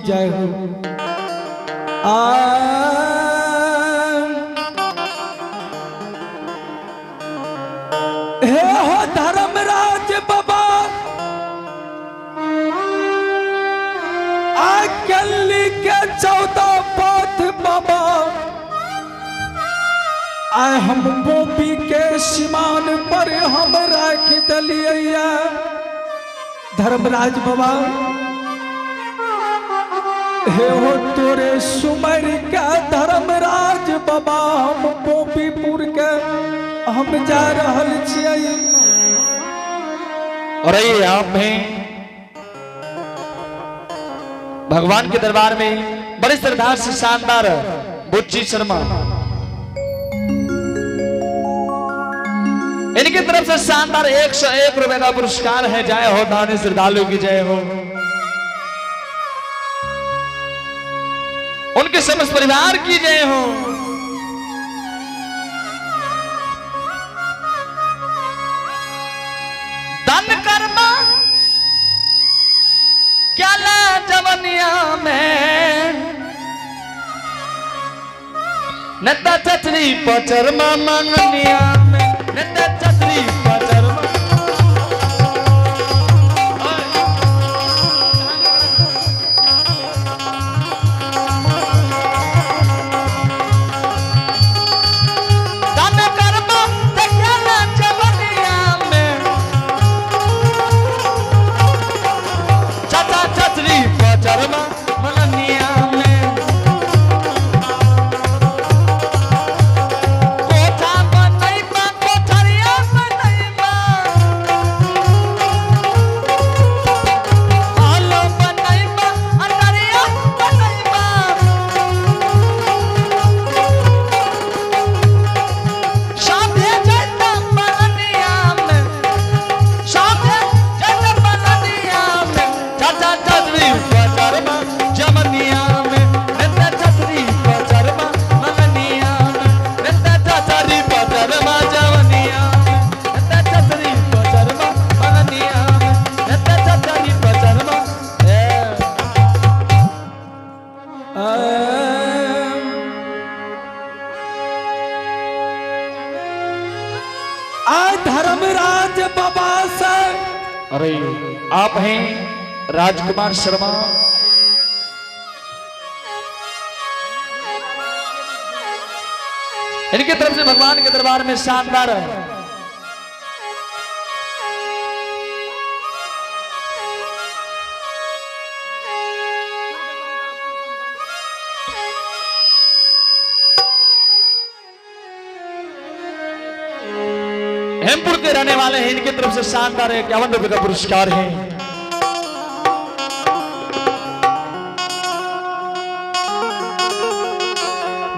जय हो। आ हे हो धर्मराज बाबा, आ कल्ली के 14 पथ बाबा, आय हम गोपी के सीमान पर हम राख दिलियै। धर्मराज बाबा हे हो तोरे सुमर के धर्मराज बाबा, हम गोपीपुर के हम जा रहल छियै। और ये आप हैं भगवान के दरबार में बड़े श्रद्धा से शानदार बुच्ची शर्मा, इनकी तरफ से शानदार 101 रुपए का पुरस्कार है। जय हो दानी श्रद्धालु की जय हो, उनके समस्त परिवार की जय हो। दान कर्मा क्या ला जवनिया में, नता चचरी पचरमा मंगनिया में, नता चचरी पचरमा। दान कर्मा क्या ला जवनिया में, चाचा चचरी पचरमा मंगनिया में। कोठा बनैबा कोठरिया बनैबा, आलो बनैबा अटरिया बनैबा। साभे जैता बलनिया में, साभे जैता बलनिया में, चाचा चचरी पचरमा जमनिया में, नंदा चचरी पचरमा मंगनिया में, नंदा चचरी पचरमा जमनिया में, नंदा चचरी पचरमा मंगनिया में, नंदा चचरी पचरमा। ए आ धर्मराज बाबा से। अरे आप हैं राजकुमार शर्मा, इनकी तरफ से भगवान के दरबार में शानदार हेमपुर के रहने वाले हैं, इनकी तरफ से शानदार 51 रुपए का पुरस्कार है।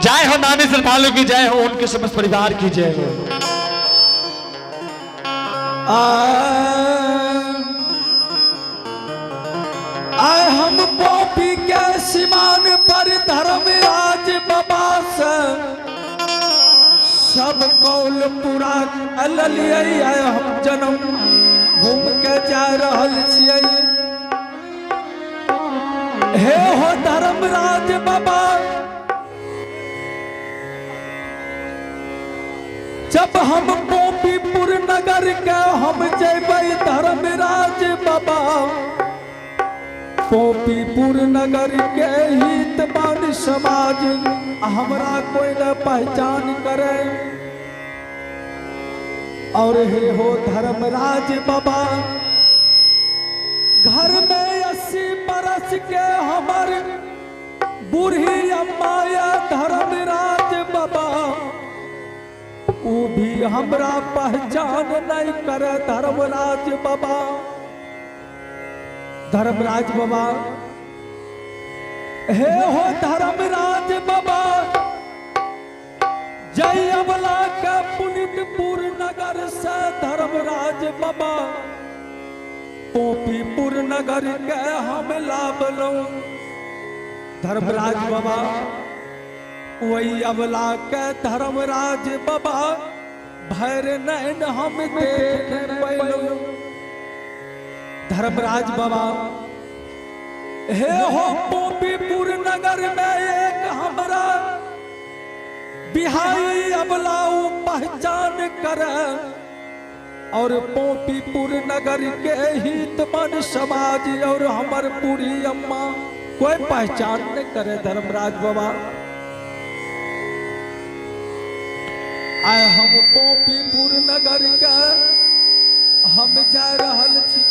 जय हो नानी श्रद्धालु की जय हो, उनके समस्त परिवार की जय हो। आय हम गोपी के सीमान पर धर्मराज बाबा से सब कौल पूरा लियै। आय हम जन्म घूम के जा रहल छियै। हे हो धर्मराज बाबा, जब हम गोपीपुर नगर के हम जेबै धर्मराज बाबा, गोपीपुर नगर के हित मान समाज हमरा कोई न पहचान करे। और हे हो धर्मराज बाबा, घर में 80 बरस के हमर बूढ़ी अम्मा या धर्मराज बाबा, ऊ भी हमरा पहचान नहीं करे धर्मराज बाबा। धर्मराज बाबा हे हो धर्मराज बाबा, जय अबला के पुनितपुर नगर से धर्मराज बाबा, पोपीपुर नगर के हम लाभलू। धर्मराज बाबा वही अबला के धर्मराज बाबा, भर नैन हम देख पैलू। धर्मराज बाबा हे हो पोपीपुर नगर में एक हमरा बिहाई अबलाऊ पहचान कर और पोपीपुर नगर के हित मन समाज और हमर पूरी अम्मा कोई पहचान नहीं करे धर्मराज बाबा। आय हम पोपीपुर नगर के हम जा रहल छी।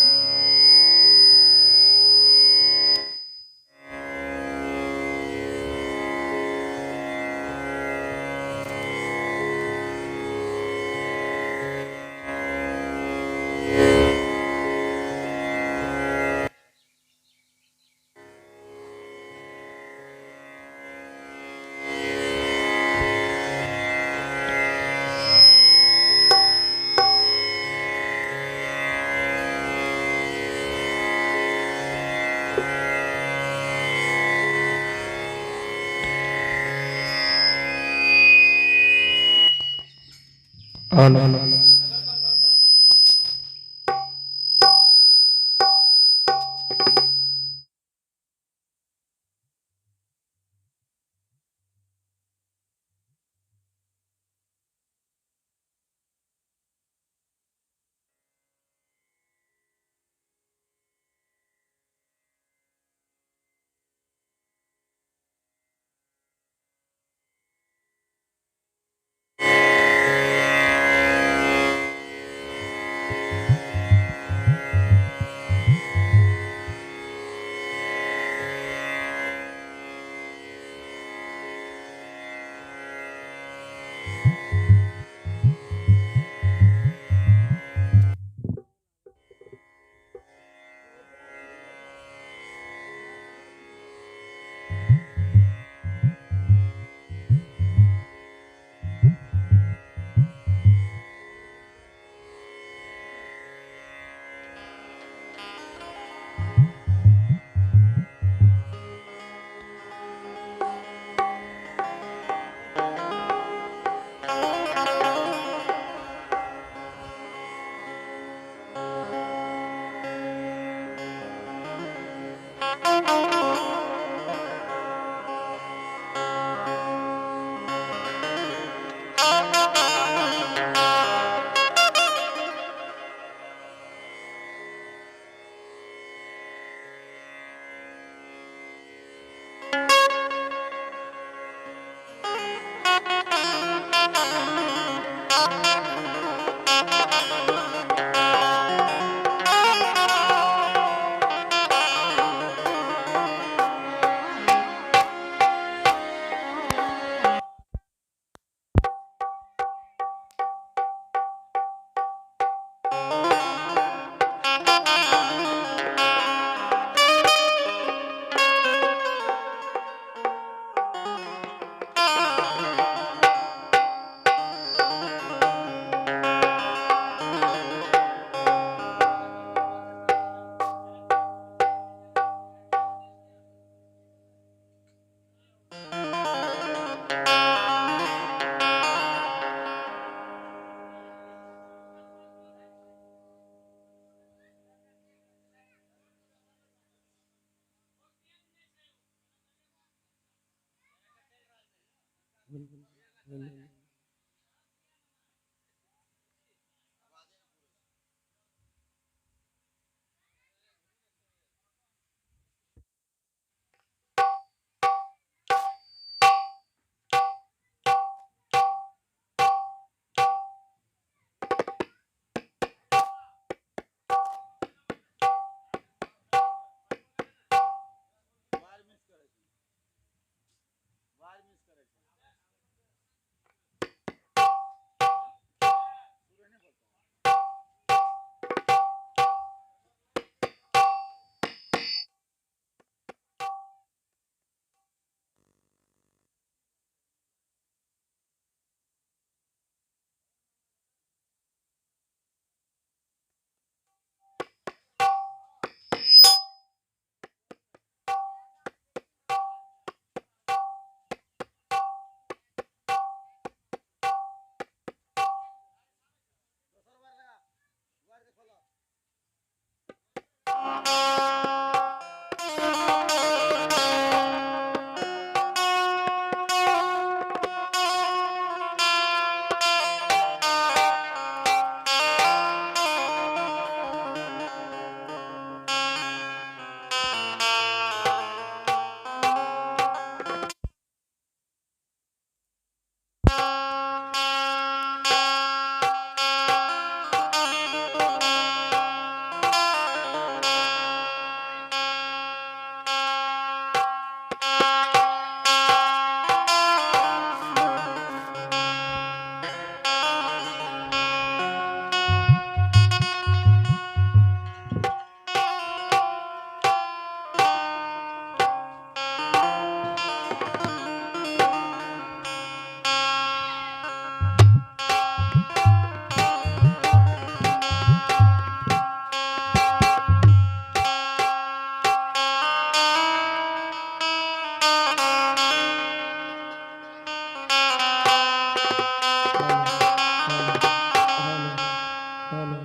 Hello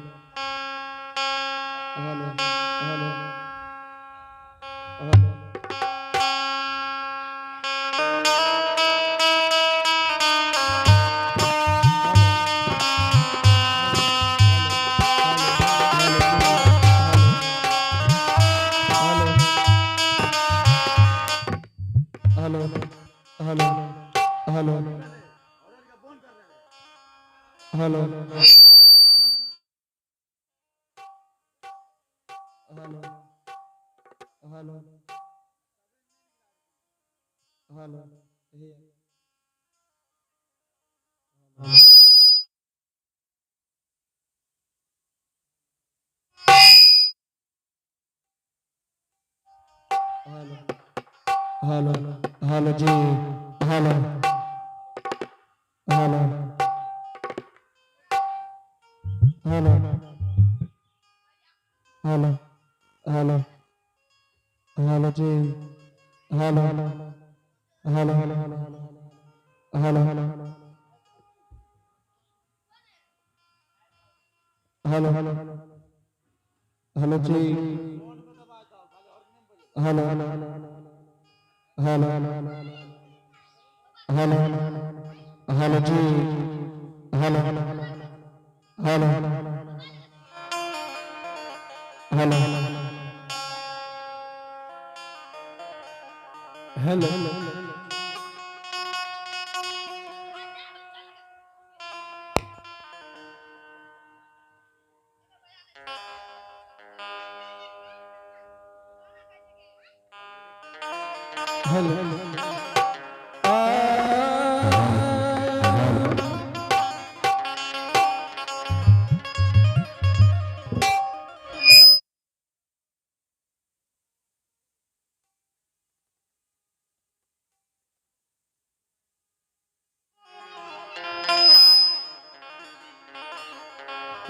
hello hello hello. Hello hello hello hello hello hello hello. Hello hello hello ji. Hello hello hello hello hello hello ji. Hello hello hello hello hello hello hello hello ji. Hello hello hello hello ji. Hello hello hello hello. Hello.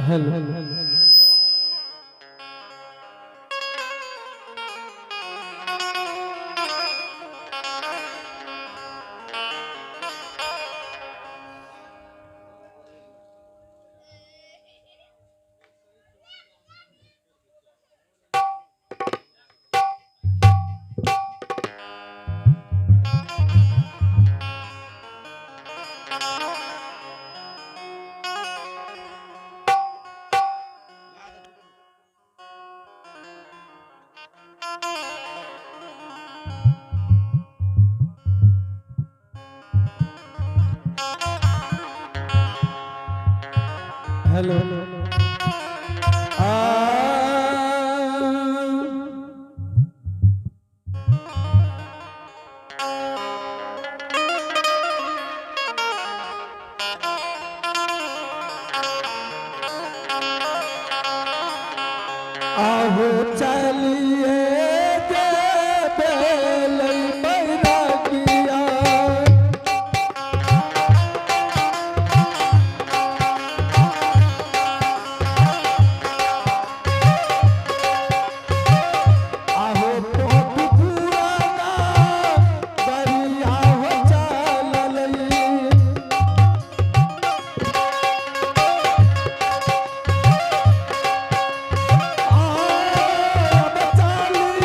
Hello. Hello. आहो चलिए जे बेलई बैरागिया। आहो पोत पुराना दरिया हो चललई। अब चलिए।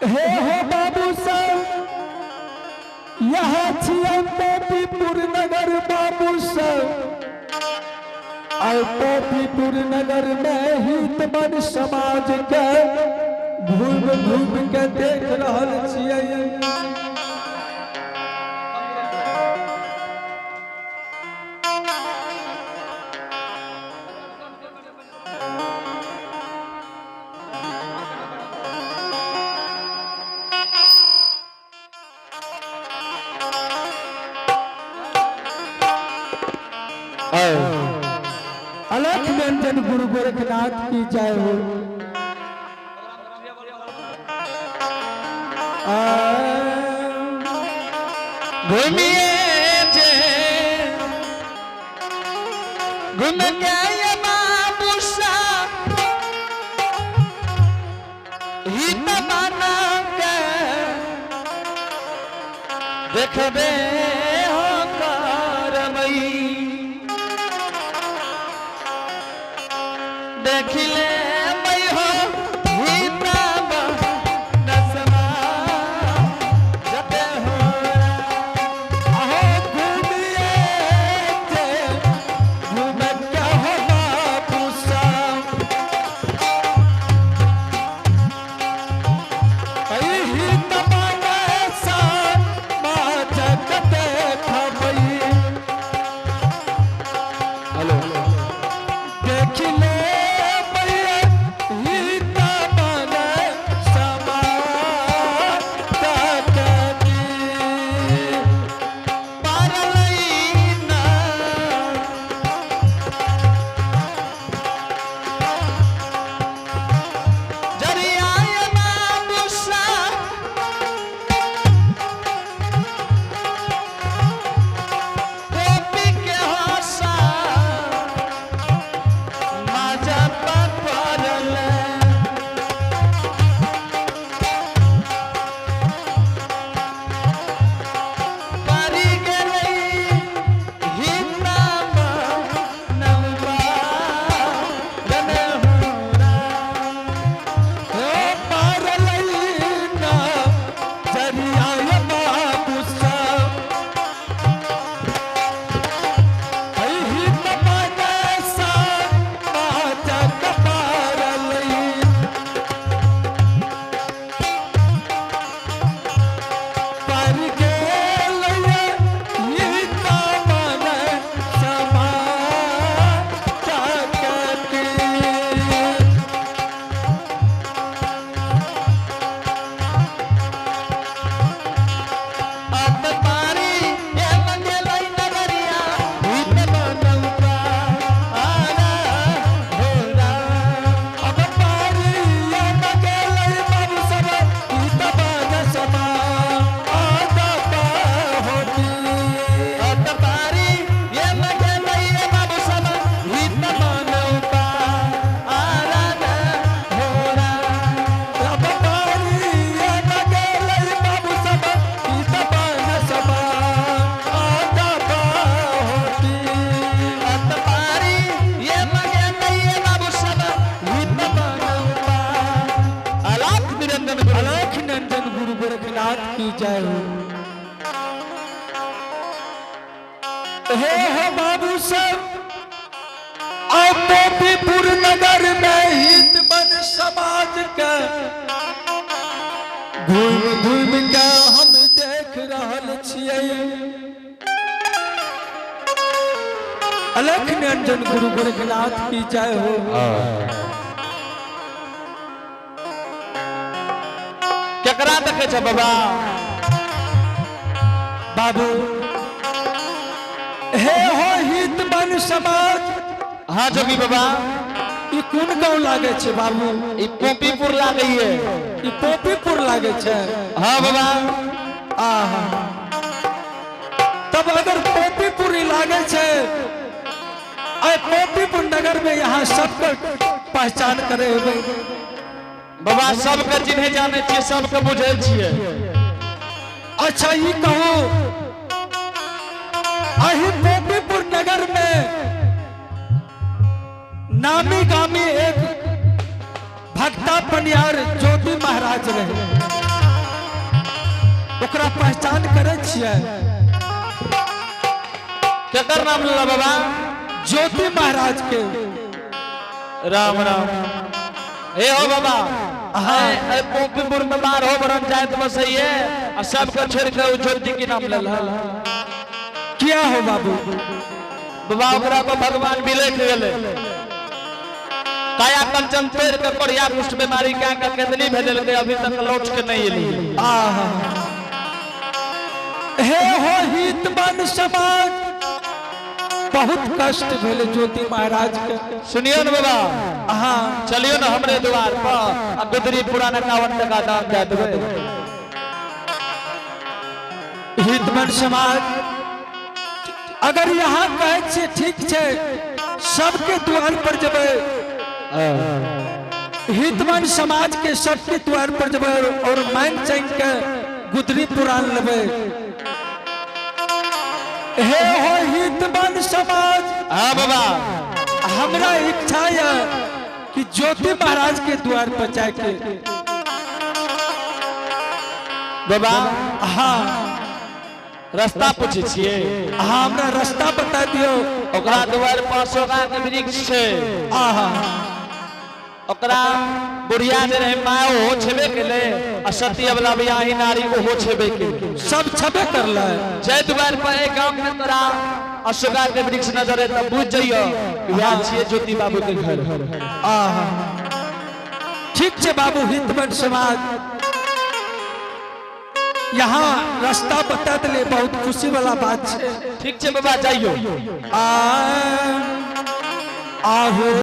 हे हो बाबू साहब, यहाँ छियै पोपीपुर नगर बाबू साहब। और पोपीपुर नगर में हित मन समाज के घूम घूम के देख रहल छियै। अलख व्यंजन गुरु गोरखनाथ की जय हो। घूमिए जे घूम के बाबू सा हित बना के देखबे हो करमई, देखिले मै हो हित बना जते हो। अहो घूमिए जे घूम के हो बाबू साहब, हित बना समाजक देखबै। हेलो। देख ले हित मन समाज। पारलैना जरियाय बाबूसा गोपी के हसा माजा पपरले। परी गेलै हिता मनवा गन होरा। हे पारलैना जरियाय बाबू साहब, हित मन समाजक पारलै। पर गेलै हित मन समाजक। अब पारी ये मंगलै नगरिया हित मनौका आना होरा। अब पारी ये मगेलै बाबू सब हित मन समाज होती। अब पारी ये मंगलै बाबू सब हित मनौका आना होरा। अब पारी ये मगेलै बाबू सब हित मन समाज होती। अब पारी ये मंगलै बाबू सब हित मनौका। अलाख निरंजन गुरु। अलख नंदन गुरु गोरखनाथ की जय हो। हे हो बाबू सब, अब पोपीपुर नगर में हित बन समाज के घूम घूम के हम देख रहल छियै। अलख निरंजन गुरु गोरखनाथ की जय हो। केकरा देखै छ बाबा? बाबू, हे हो हित बन समाज। हाँ जोगी बाबा। ई कोन गाँव लागे छै बाबू? ई पोपीपुर लागैये। ई पोपीपुर लागे छै? हाँ बाबा। आहा, तब अगर पोपीपुर ही लागे छै, आय पोपीपुर नगर में यहाँ सबके पहचान करे हेबै। बाबा, सबके चिन्हे जाने छियै, सबके बुझै छियै। अच्छा, ई कहू, अही पोपीपुर नगर में नामी गामी एक भक्ता पनियार ज्योति महाराज रहे, ओकरा पहचान करै छियै? केकर नाम लेला बाबा? ज्योति महाराज के। राम राम। हे हो बाबा, हाँ, पोपीपुर में बार हो बरन जाए तो बस है आ सबके छोड़ के उ ज्योति के नाम लेला। किया हो बाबू? बाबा, ओकरा पर भगवान बिलख गेले। काया कंचन तोड़ के कोढ़िया कुष्ठ बीमारी क्या के केतनी भेजल, अभी तक लौट के नहीं एली। आहा। हे हो हित मन समाज, बहुत कष्ट भेल ज्योति महाराज के। सुनियो न बाबा। हाँ। चलियो न हमरे द्वार पर आ गुदरी पुराना 51 टका दाम दे देबै। हितमन समाज, अगर यहाँ कहै छियै, ठीक छै, सबके द्वार पर जेबै। हितमन समाज के सबके द्वार पर जेबै और मांग चांग के गुदरी पुरान लेबै। हे हो हितमन समाज, हाँ बाबा। हमरा इच्छा है कि ज्योति महाराज के द्वार पर जाके। बाबा। हाँ। रास्ता पूछै छियै? हाँ, हमरा रास्ता बता दियौ। ओकरा द्वार पर अशोका के वृक्ष छै। आहा। ओकरा बुढ़िया जे रहे माय, ओहो छेबे केले आ सती वाला बियाही नारी ओहो छेबे केले। सब छबे करलै। जय द्वार पर एक गांव में तोरा अशोका के वृक्ष नजर है तब बुझ जइयो कि वएह छियै ज्योति बाबू के घर। आहा, ठीक छै बाबू। हितमन समाज, यहाँ रास्ता बता दिले, बहुत खुशी वाला बात छै। ठीक छै बाबा, जाइयो। आ आहो।